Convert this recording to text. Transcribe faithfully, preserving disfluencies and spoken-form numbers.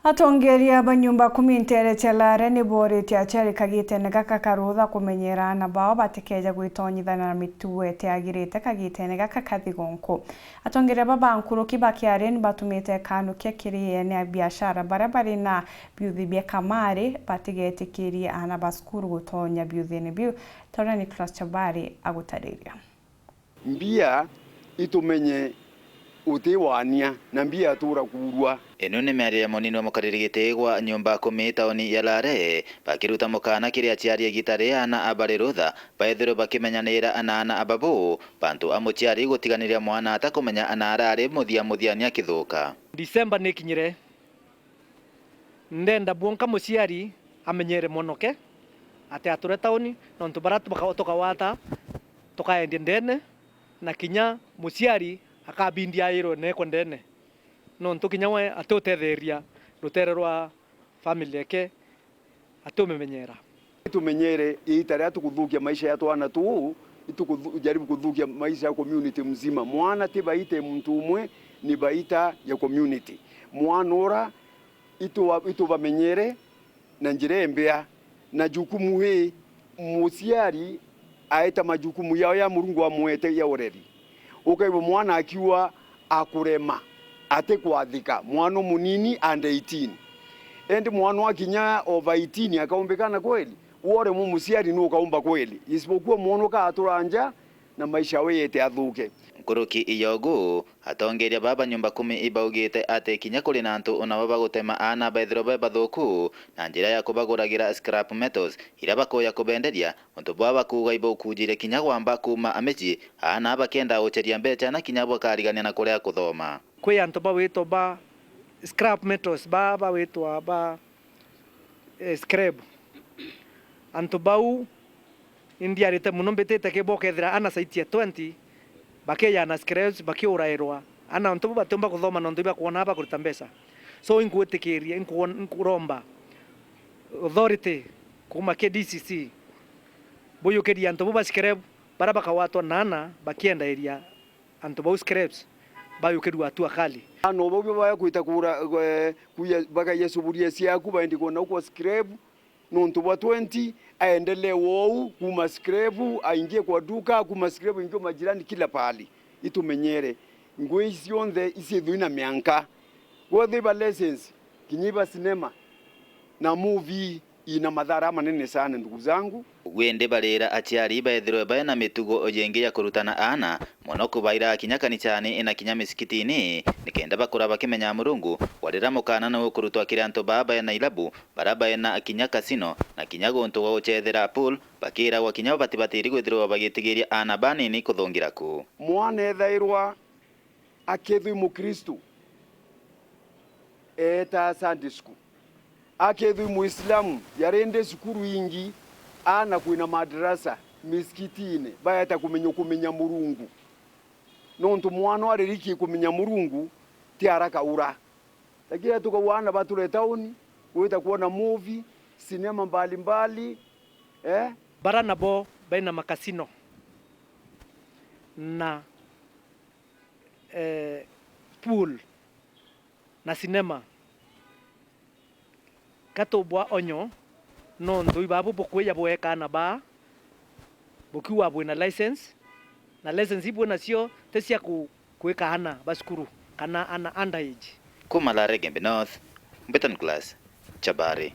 Atongeria ba nyumba kumi nteere cia Lare ni booritie aciari kagitene gaka ka rutha kumenyera aana bao batikeeja gwitonyithania na mitugo itiagirite kagitene gaka ka thigunku. Atongeria baba nkuruki ba K R A ni batumite kanukia kiri ene a biashara baria bari na biuthi bia kamari batigetikirie aana ba cukuru gutonya biuthine biu, ta uria Nicholas Chabari agutariria. Mbia itumenye utiwania, na mbia atuura kuurua. Ino ni miario ya munini wa mukariri giti gwa nyumba kumi tauni ya Lare, bakiruta mukaana kiri aciari igita ria aana abari rutha, baethirwe bakimenyaniira na aana ababo, bantu a muciari gutiganiria mwana atakumenya na arari muthia muthia ni akithuka. December nikinyire. Ndenda bwonka muciari amenyere mwanake, ati ature tauni, nontu baria tuka-, tukawata, tukaendia ndene, na kinya muciari akabindi airwe neekwa ndene, nontu kinya we atiutetheria rutere rwa family yake, atiumimenyera. Tumenyere iita riria tukuthukia maisha ya twana tuu, itukujaribu kuthukia maisha ya community mzima. Mwana ti baita ya muntu umwe, ni baita ya community. Mwana ura ituba-, itubamenyere na njira imbea, na jukumu ii, muciari aeta majukumu yao ya Murungu amwete ya ureri. Ukaigua mwana akiuga akurema, atikwathika, mwana umunini under eighteen. Indi mwana akinya over eighteen akaumbikana kweli? Woremwa muciari nukaumba kweli? Isipokuwa mwana ukaatura nja na maisha we yete athuke. Nkuruki ya ugu, atongeria baba nyumba kumi ibaugite ati kinya kuri na antu onabo bagutema aana baithirwa be bathuku na njira ya kubaguragira scrap metals iria bakuya kubenderia, untu bwa bakuuga ibukunjire kinya gwamba kuuma a micii, aana bakienda guceria mbeca na kinya bakarigania na kuria kuthoma. Kwi antu bawitwa ba scrap metals, ba bawitwa ba, eh, scrap. Antu bau, indiarite mono, mbitite kibo, ukethira ana zaidi ya twenty bakijana scraps, bakiurairwa. Ana antu bau batiumba kuthoma nontu ibakwona bakuruta mbeca. So, ingwitikiria, inkwon-, inkuromba authority kuuma ki D C C, buyukirie antu bau ba scrap, baria bakawatwa na ana bakiendairia antu bau scraps, bayukirua hatua kali. Ana bau bia baya kwita kura, eh, kuya, bakaiya suburia ciaku, baendi kwona uko scrap, nontu bwa twenty, aendelee wou, kuuma scrap, aingie kwa duka, kuuma scrap, aingie majirani, kila pahali. Itumenyere. Ngui cionthe iciithwe ina mianka. Wothe iba lessons, kinya iba cinema, na movie, ina madhara manene sana, ndugu zangu. Ugu indi barira aciari baethirwe baina mitugo jingi ya kurutana aana, mono kubaira kinya kanicani na kinya misikitini, nikenda bakura bakimenya Murungu, warira mukana ni ukurutwa kiri antu baa baina ilabu, baria baina kinya casino, na kinya guntu gwa gucethera pool, bakiragwa kinya batibatiri kwithirwa bagitigiria aana banini kuthungira ku. Mwana ethairwa akethwi Mukristu, eeta Sunday school. Akethwi Muislamu, yarindi cukuru ingi, ana kwina madrasa, misikitini, baeta kumenya, kumenya Murungu. Nontu mwana aririkie kumenya Murungu, ti araka ura. Lakini tukauga ana bature tauni, gwita kwona movie, sinema mbalimbali, eh? Bara nabo baina makasino na, eh, pool na sinema. Katubwa onyo, nontu ibabu bukwija bweka na baa, bukiuga bwina license, na license ibu nacio ti cia ku-, kwika ana ba cukuru kana ana underage. Kuma Lare Gembe North, Mbeton Class, Chabari.